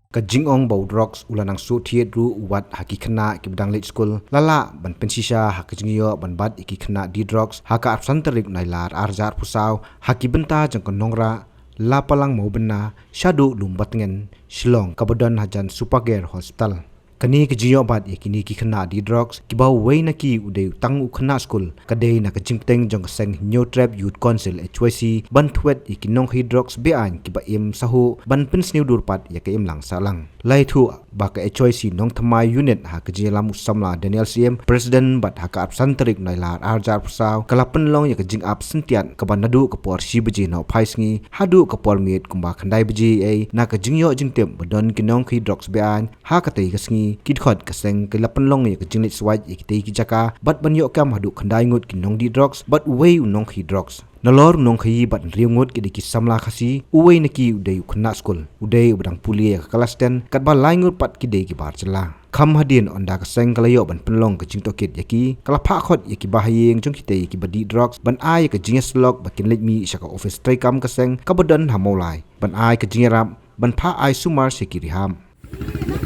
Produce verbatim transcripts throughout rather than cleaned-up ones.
Ka jingong ba u drugs u la nang shu thied ruh u wad ha ki khynnah kiba dang leit skul la lah ban pynshisha ha ka jingïoh ban bat ïa ki khynnah die drugs ha ka arphew san tarik Nailar arhajar arphew saw ha ki bynta jong ka Nongrah, Lapalang Mawbynna, shaduh Lumbatngen, Shillong, kaba don hajan Supercare Hospital. Kane ka jingïoh bat ïa kine ki khynnah die drugs kiba uwei na ki u dei u tang u khynnah skul, ka dei na ka jingpynteng jong ka seng Hynñiewtrep Youth Council, H Y C, ban thwet ïa ki nongkhaïi drugs be-aiñ kiba im sahuh ban pynsniew dur pat ïa ka imlang sahlang. La ïathuh ba ka H Y C Nongthymmai Unit ha ka jingïalam u samla Daniel Syiem, President, bad ha ka arphew san tarik Nailar arhajar arphew saw ka la pynlong ïa ka jingap syntiat kaba naduh ka por shi baje noh phai sngi haduh ka por miet kumba khyndai baje eiei na ka jingïoh jingtip ba don ki nongkhaïi drugs be-aiñ ha katei ka sngi. Ki dkhot ka seng ki la pynlong ïa ka jingleit swait ïa kitei ki jaka bad ban ïoh kam haduh khyndai ngut ki nongdie drugs bad uwei u nongkhaïi drugs. Nalor u nongkhaïi bad hynriew ngut ki dei ki samla Khasi, uwei na ki u dei u khynnah skul, u dei uba dang pule ïa ka klas ten, katba lai ngut pat ki dei ki bar jylla. Kham hadien, ynda ka seng ka la ïoh ban pynlong ka jingtohkit ïa ki, ka la phah khot ïa ki bahaïing jong kitei kiba dih drugs ban ai ïa ka jingïasyllok ba kin leit mih sha ka ophis treikam ka seng kaba don ha Mawlai ban ai ka jingïarap ban phah ai sumar sha ki rehab.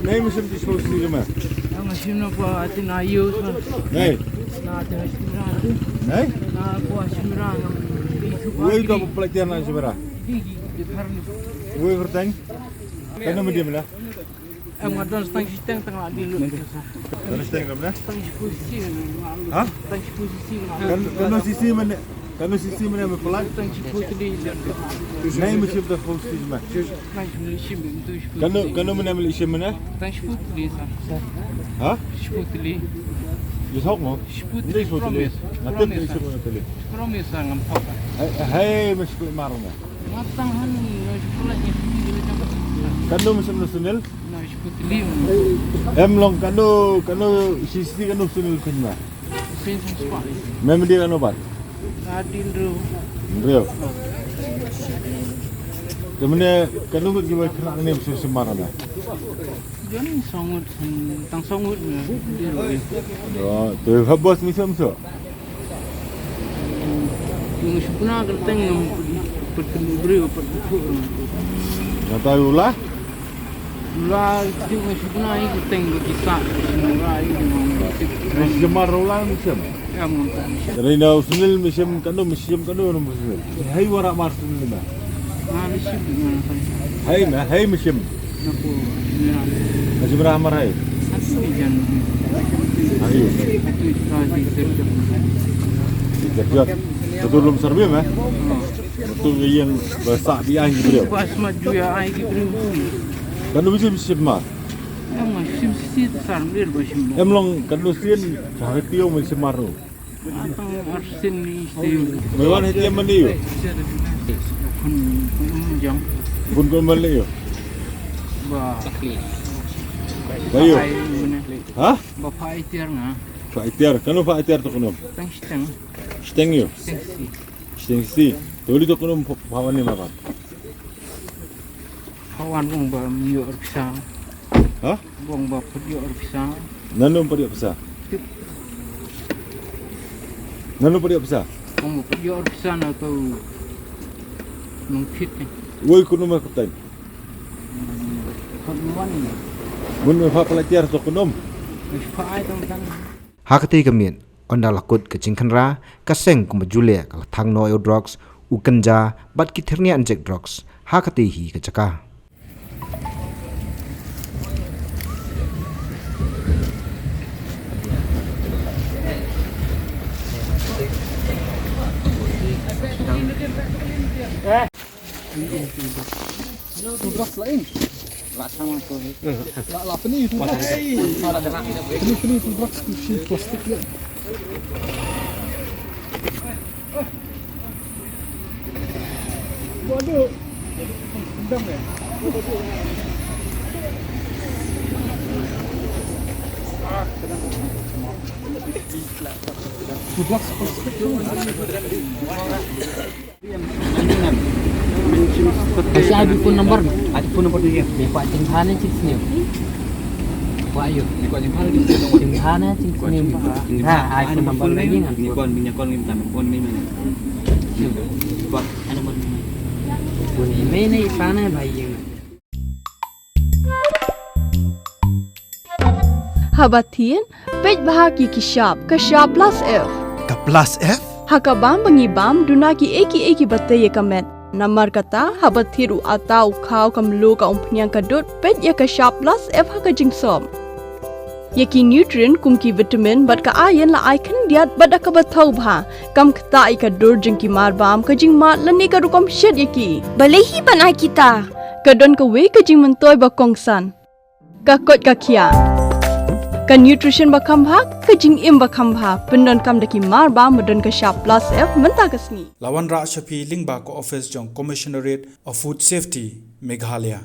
Nei, mynsiem, te shu shu ma. Nga shim na pa atin ayu sa. Nei. Na atin shimra. Nei. Na pa shimra. Wei ka pelajar na shimra. Di di di parni. Wei berteng. Kano medium lah? Em, nga don tang shiteng tang la di lu. Don shiteng ram na? Tang shi posisi. Ha? Tang shi posisi. Kan, kano sisi mana? Kano sisi mana me pelak? Tang shi posisi. Nei, mynsiem, te shu sisi ma. Kano, kano mana, Malaysia mana? Tang shi posisi sa. Ha? Shi posisi. Ïa sok mo? Shi posisi. Promise. Ngam thok. Hai, hai, mas klik marung. Kano mynsiem, Sunil? Em, long kano, kano sisi, kano Sunil kynma? Me mdie kano pat? Hynriew. Te mynne kano ngut kiba khynnah ne mynsiem, mynsiem mar na? Jon saw ngut, tang saw ngut ne. Te ha bos mynsiem so? Yung shu kena kyrteng ngam put, put, put, put, put, put. Nga tahu lah. Lah, yung shu kena kyrteng bagi sa. Lah, yung shu kena. Mynsiem mar lah, mynsiem. Ya, ngam tahu. Dari na u Sunil mynsiem kano, mynsiem kano, mynsiem. Hai, wara mar Sunil ma. Hai, ma, hai, mynsiem. Naku, shimra. Shimra mar hai. Atu ijan. Ayu. Atu ita di terjak. Terjak. Betul lum serbi ma? Betul yang besar di air gitu. Pas maju ya air gitu. Kan mynsiem, mynsiem mar. Em, mynsiem sisi, sar mir ba shim. Em, long kan mynsiem, sahati mynsiem mar. Atang arsin ni sisi. Me wan hiti mani yu? Kun, kun jam. Kun, kun mani yu? Ba. Ba yu? Phai mane. Ha? Ba phai tiar nga. Phai tiar. Kano phai tiar to kano? Tang shiteng. Shiteng yu? Shiteng sisi. Shiteng sisi. Tuli to kano phai wan ni ma ba? Phawan ong ba mi ïoh pisa. Ha? Ong ba put ïoh pisa. Nano put ïoh pisa? Nano put ïoh pisa? Ong ba put ïoh pisa na ka nongthit ni. Woi, kano ma kapten? Put nuan ni. Mun me pha pelajar to kano? Pha ai tang tang. Ha katei ka miet, ynda la kut ka jingkhynra, ka seng kumba ju leh ka la thang noh ïa u drugs, u ganja, bad ki thyrniang injek drugs ha katei hi ka jaka. Toothbrush la ing. La sang tu. La, la peni toothbrush. Peni, peni toothbrush tu shi plastik ya. Waduh. Endam ya. Toothbrush plastik tu. Kasi adu phone number na. Adu phone number dia. Dia kuat jingthan ni cik sini. Kuat ayu. Dia kuat jingthan ni cik sini. Jingthan ni cik sini. Ha, ai phone number lagi kan. Ni kon, ni kon ni minta phone ni mana? Kuat number ni. Phone ni mana, sana bayi. Haba thied, peit bha ïa ki shap, ka shap plus F. Ka plus F? Ha ka bam ba ngi bam, duna kiei kiei kiba tei ïa ka met. Namar kata, haba thied u atta, u khaw, ka mluh, ka umphniang, ka dud, peit ïa ka shap plus F ha ka jingsop. Ïa ki nutrient kum ki vitamin bad ka iron la ai khyndiat bad da kaba thaw bha. Kam ktah ïa ka dur jong ki mar bam, ka jingmad lane ka rukom shet ïa ki. Balei hi ban ai kita? Ka don kawei ka jingmyntoi ba kongsan. Ka koit ka khiah. Ka nutrition ba kham bha, ka jingim ba kham bha. Pyndonkam da ki mar bam ba don ka shap plus F mynta ka sngi. La wanrah sha phi lyngba ka office jong Commissionerate of Food Safety, Meghalaya.